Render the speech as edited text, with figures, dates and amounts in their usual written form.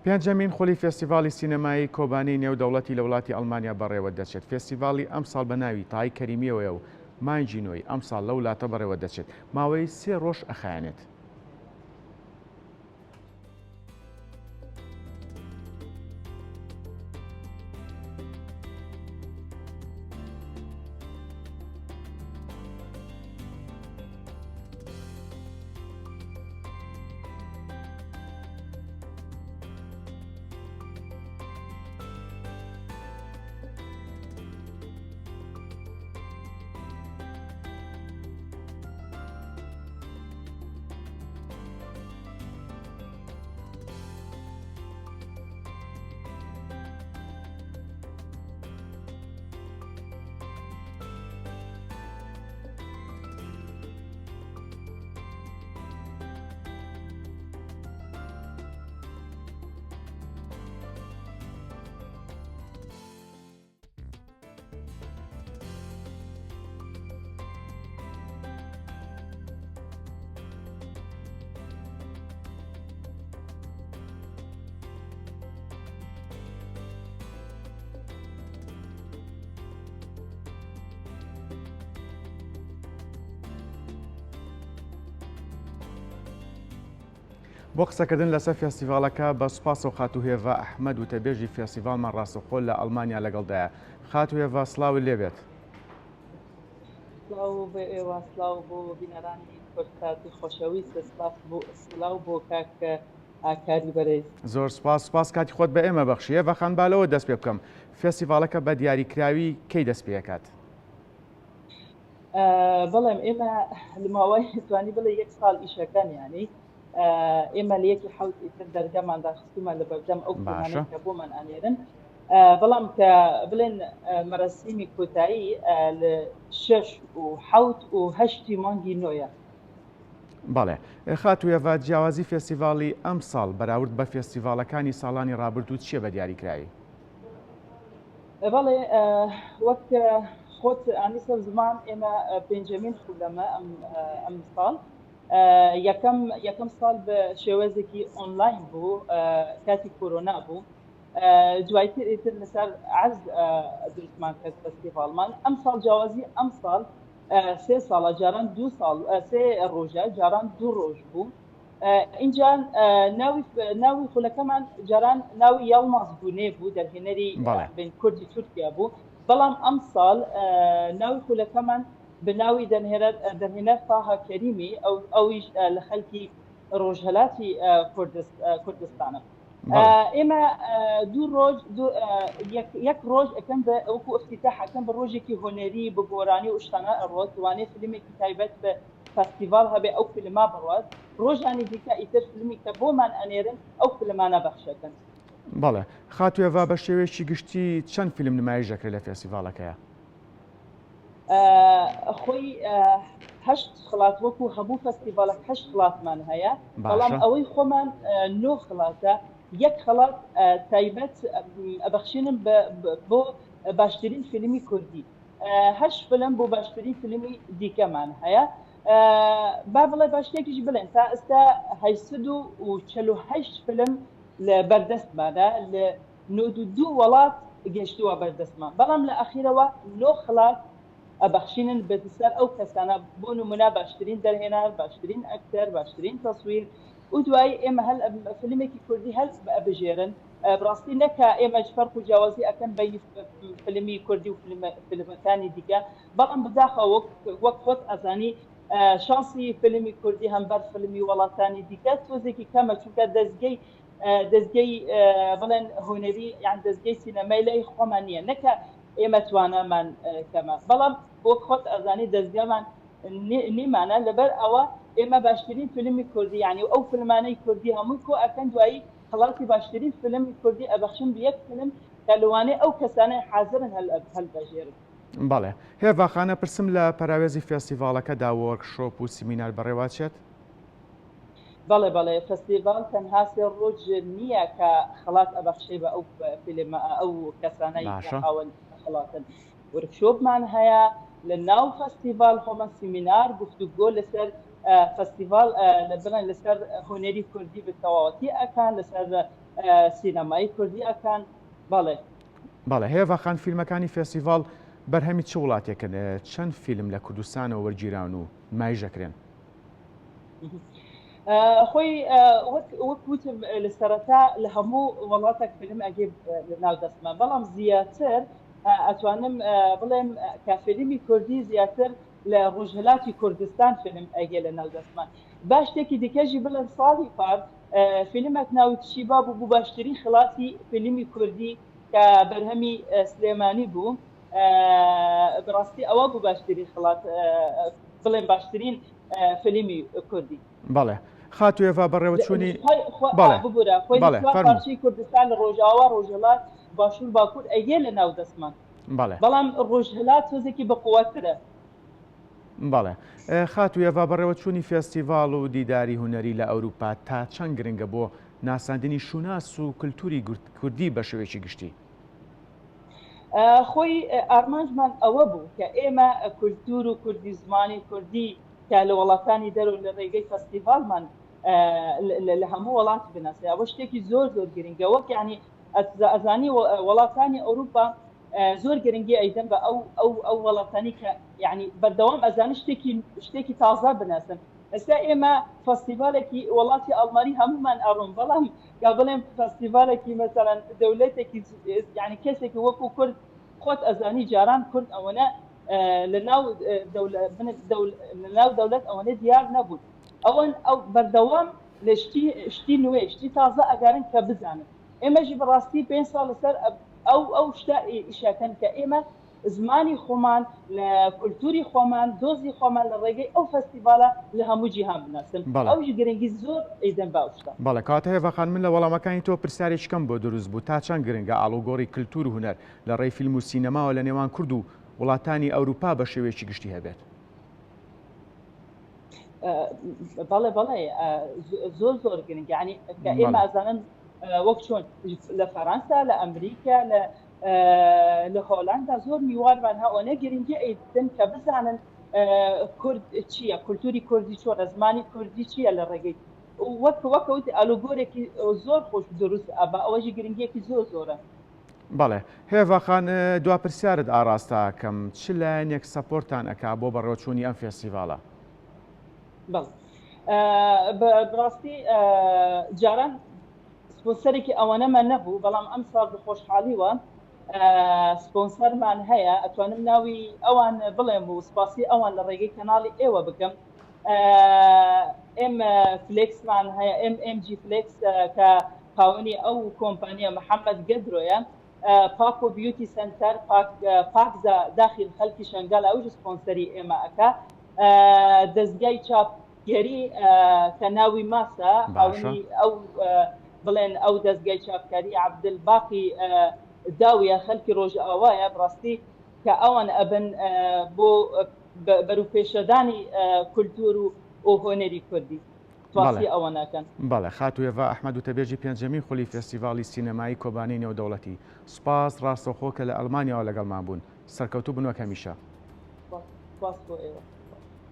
پێنجەمین خولی فێستیڤاڵی سینەمایی کۆبانێی نێودەوڵەتی لە وڵاتی ئەڵمانیا بەڕێوە دەچێت. فێستیڤاڵی ئەمساڵ بە ناوی تای کەریمییەوەیە و مانگی نۆی ئەمساڵ لەو ولاتە بەڕێوە دەچێت. ماوەی سێ ڕۆژ ئەخایەنێت. بۆ قسەکردن لەسەر فێستیڤاڵەکە بە سوپاسەوە خاتوو هێڤا ئەحمەد وتەبێژی فێستیڤاڵمان ڕاستەوخۆ لە ئەڵمانیا لەگەڵدایە. خاتوو هێڤا سڵاوت لێبێت. سڵاو بۆ ئێوە، سڵاو بۆ بینەرانی کوردساتی خۆشەویست، سپاس بۆ سڵاو بۆ کاک ئاکاری بەرێز. زۆر سپاس، سپاس کاتی خۆت بە ئێمە بەخشی. هێڤا خان با لەوە دەست پێ بکەم، فێستیڤاڵەکە بە دیاریکراوی کەی دەست پێ ئەکات؟ بەڵێم ئێمە لە ماوەی توانی بڵێ یەک ساڵ ئیشەکەن یانی ئێمە لە یەکی حەوت ئیتر دەرگەمان داخستومە لە بەردەم ئەو فیلمانەی کە بۆمان ئەنێرن بەڵام کە بڵێن مەرەسیمی کۆتایی لە شەش و حەوت و هەشتی مانگی نۆیە. بەڵێ خاتوو ئێڤا جیاوازی فێستیڤاڵی ئەمساڵ بەراورد بە فێستیڤاڵەکانی ساڵانی ڕابردوو چییە بە دیاریکراوی؟ بەڵێ وەک خۆت ئانی سەر زمان ئێمە پێنجەمین خولەمە ئەم ساڵ یەکەم یەکەم ساڵ بە شێوازێکی ئۆنلاین بوو کاتی کۆرۆنا بوو دوایتر ئیتر لەسەر عەرز دروستمان کرد فستیڤاڵمان ئەم ساڵ جیاوازی ئەم ساڵ سێ ساڵە جاران دوو ساڵ سێ ڕۆژە جاران دوو ڕۆژ بوو ئینجا ناوی ناوی خولەکەمان جاران ناوی یاڵماز گونێ بوو دەرهێنەری بن کوردی تورکیا بوو بەڵام ئەم ساڵ ناوی خولەکەمان بە ناوی دەرهێنەر تاها کەریمی ئەو ئەویش لە خەلکی ڕۆژهەلاتی کوردستانە ئێمە دوو ڕۆژ یەک ڕۆژ ئەەکەم بە وەکو افتتاح ئەەکەم بە ڕۆژێکی هۆنەری بە گۆرانی و شتانە ئەڕۆت وانێ فیلمێکی تایبەت بە فستیڤال هەبێ ئەو فیلما بڕوات ڕۆژانی دیکە ئیتر فیلمی کە بۆمان ئەنێرن ئەو فیلمانە بەخشەکەن. بەڵێ خاتوو ئێڤا بە شێوەیەکی گشتی چەند فیلم نمایش دەکرێت لە فێستیڤاڵەکەیا؟ خۆی هەشت خڵات وەکو هەموو فەستیڤاڵک هەشت خڵاتمان هەیە بەڵام ئەوەی خۆمان نۆ خڵاتە یەک خەڵات تایبەت ئەبەخشینم بۆ باشترین فیلمی کوردی هەشت فیلم بۆ باشترین فیلمی دیکەمان هەیە با بڵێ با شتێکیش بڵێن تا ئێستا 848 فیلم لە بەردەستمانە لە 92 وڵات گەشتووە بەردەستمان بەڵام لە ئەخیرەوە نۆ خڵات ئەبەخشینن بەسەر ئەو کەسانە بۆ نمونە باشترین دەرهێنەر باشترین ئەکتەر باشترین تەسویر و دوایی ئێمە هەل فیلمێکی کوردی هەل ئەبژێرن بڕاستی نەکا ئێمەش فەرق و جیاوازی ئەکەن بەینی فیلمی کوردی و فیلمەکانی دیکە بەڵام بەداخەوە وەک وەک خۆت ئەزانی شانسی فیلمی کوردی هەمبەر فیلمی وڵاتانی دیکە تۆزێکی کەمە چونکە دەستگەی دەستگەی بڵێن هونەری یان دەستگەی سینەمای لای خۆمان نییە نەکە ئێمە توانامان کەمە بەڵام وەک خۆت ئەزانی دەستگەمان نیمانە لەبەر ئەوە ئێمە باشترین فیلمی کوردی یعنی ئەو فیلمانەی کوردی هەمووی کۆ ئەکەن دوایی خەڵاتی باشترین فیلمی کوردی ئەبەخشن بە یەک فیلم کە لەوانەیە ئەو کەسانەی حازرن هەلبەژێرن. بەڵێ هێڤا خان ئەپرسم لە پەراوێزی فێستیڤاڵەکەدا وۆرک شۆپ و سیمینار بەڕێوەچێت؟ بەڵێ بەڵێ فستیڤاڵ تەنها سێ ڕۆژ نییە کە خەڵات ئەبەخشێ بە ئەو فیلم ئەو کەسانەی کە باشە. خاوەن خەڵاتن وۆرکشۆپمان هەیە لە ناو فستیڤاڵ خۆمان سیمینار گفتوگۆ لەسەر. فستیڤال لە بڵێن لەسەر هونەری کوردی بە تەواوەتی ئەکان لەسەر سینەمایی کوردی ئەکان بەڵێ. بەڵێ هێڤا خان فیلمەکانی فێستیڤاڵ بەرهەمی چ وڵاتێکن؟ چەند فیلم لە کوردستانەوە وەرگیراون و نمایش دەکرێن؟ خۆی وەک وتم لە سەرەتا لە هەموو وڵاتێک فیلم ئەگێ لە ناو دەستمان بەڵام زیاتر ئەتوانم بڵێم کە فیلمی کوردی زیاتر لە ڕۆژهەلاتی کوردستان فیلم ئەگێ لە ناو دەستمان با شتێکی دیکەژی بڵێم ساڵی پار فیلمێک ناوی تشیبا بوو بوو باشترین خڵاتی فیلمی کوردی کە بەرهەمی سلێمانی بوو بەڕاستی ئەوە بوو باشترین خڵات بڵێم باشترین فیلمی کوردی. بەڵێ خاتوو ئێڤا بەڕێوەچوونی بەڵێ ببورە خۆی بەڵێ فەرموو کوردستان لە ڕۆژئاوا ڕۆژهەڵات باشوور باکوور ئەیێ لە ناو دەستمان بەڵێ بەڵام ڕۆژهەلات تۆزێکی بەقوەترە. بەڵێ خاتوو ئێڤا بەڕێوەچوونی فێستیڤاڵ و دیداری هونەری لە ئەوروپا تا چەند گرنگە بۆ ناساندنی شوناس و کلتوری کوردی بە شێوەیەکی گشتی؟ خۆی ئارمانجمان ئەوە بوو کە ئێمە کولتور و کوردی زمانی کوردی کە لە وڵاتانی دەرەوە لە ڕێگەی فەستیڤاڵمان لە هەموو وڵات بناسێ ئەوە شتێکی زۆر زۆر گرنگە وەک یعنی ئەزانی وڵاتانی ئەوروپا زۆر گرنگی ئەیدەن بە ئەو ئەو ئەو وڵاتانی کە یعنی بەردەوام ئەزانی شتێکی شتێکی تازە بناسن ئێستا ئێمە فەستیڤالێکی وڵاتی ئەڵمانی هەمومان ئەڕۆن بەڵام یا بڵێم فەستیڤالێکی مەسەلەن دەولەتێکی یعنی کەسێکی وەکو کورد خۆت ئەزانی جاران کورد ئەوەنە لە ناو لە ناو دەولەت ئەوەنە دیار نەبوون ئەوەن ئەو بەردەوام لە شتی شتی نوێ شتی تازە ئەگەرن کە بزانن ئێمەژی بەڕاستی پێ ساڵ لەسەر ئەو ئەو شتە ئیشەکەن کە ئێمە زمانی خۆمان لە کولتوری خۆمان دۆزی خۆمان لە ڕێگەی ئەو فەستیڤاڵە لە هەموو جیهان بناسن بەڵێ. ئەویش گرنگی زۆر ئەیدەن بە ئەو شتە. بەڵێ کەواتە هێڤا خان من لە وەڵامەکانی تۆ پرسیارێکی کەم بۆ دروست بوو تا چەند گرنگە ئاڵوگۆڕی کلتور و هونەر لە ڕێی فیلم و سینەماوە لە نێوان کورد و وڵاتانی ئەوروپا بە شێوەیەکی گشتی هەبێت؟ بەڵێ بەڵێ زۆر زۆر گرنگە یانی کە ئێمە بەڵێ. ئەزانن وەک چۆن لە فەرەنسا لە ئەمریکا لە لە هۆلاندا زۆر میوانمان هە ئەوەنە گرنگی ئەیدن کە بزانن کورد چییە کولتوری کوردی چۆنە زمانی کوردی چییە لە ڕێگەی وەک وەکەوت ئالوگۆرێکی زۆر خۆش دروست ئەبا ئەوەژی گرنگیەکی زۆر زۆرە. بەڵێ هێڤا خان دوا پرسیارت ئاڕاستە ئەکەم چ لایەنێک support تان ئەکا بۆ بەڕێوەچوونی ئەم فێستیڤاڵە؟ بەڵێ بەڕاستی جاران سپۆنسەرێکی ئەوەنەمان نەبوو بەڵام ئەمساڵ بە خۆشحاڵیوە سپۆنسەرمان هەیە ئەتوانم ناوی ئەوان بڵێم و سپاسی ئەوان لە ڕێگەی کەناڵی ئێوە بکەم ئێم فلێکسمان هەیە ئێم ئێم جی فلێکس کە خاوەنی ئەو کۆمپانیا محەممەد گەدرۆیە پاکۆ بیوتی سنتەر پاک پاکزا داخل خەلکی شنگال ئەوش سپۆنسەری ئێمە ئەکا دەزگای چاپ گەری کە ناوی ماسە باشە. خاوەنی ئەو بڵێن ئەو دەزگای چاپکاری عەبدولباقی داویە خەلکی ڕۆژئاوایە بڕاستی کە ئەوان ئەبن بۆ بەروپێشەدانی کولتور و و هۆنەری کوردی بەڵێ سپاسی ئەوان ئەکەن. بەڵێ خاتوو ئێڤا ئەحمەد وتەبێژی پێنجەمین خولی فێستیڤاڵی سینەمایی کۆبانێی نێودەوڵەتی سوپاس ڕاستەوخۆ کە لە ئەڵمانیاوە لەگەڵمان بوون سەرکەوتوو بن وەک هەمیشە. سپاس سپاس بۆ ئێوە.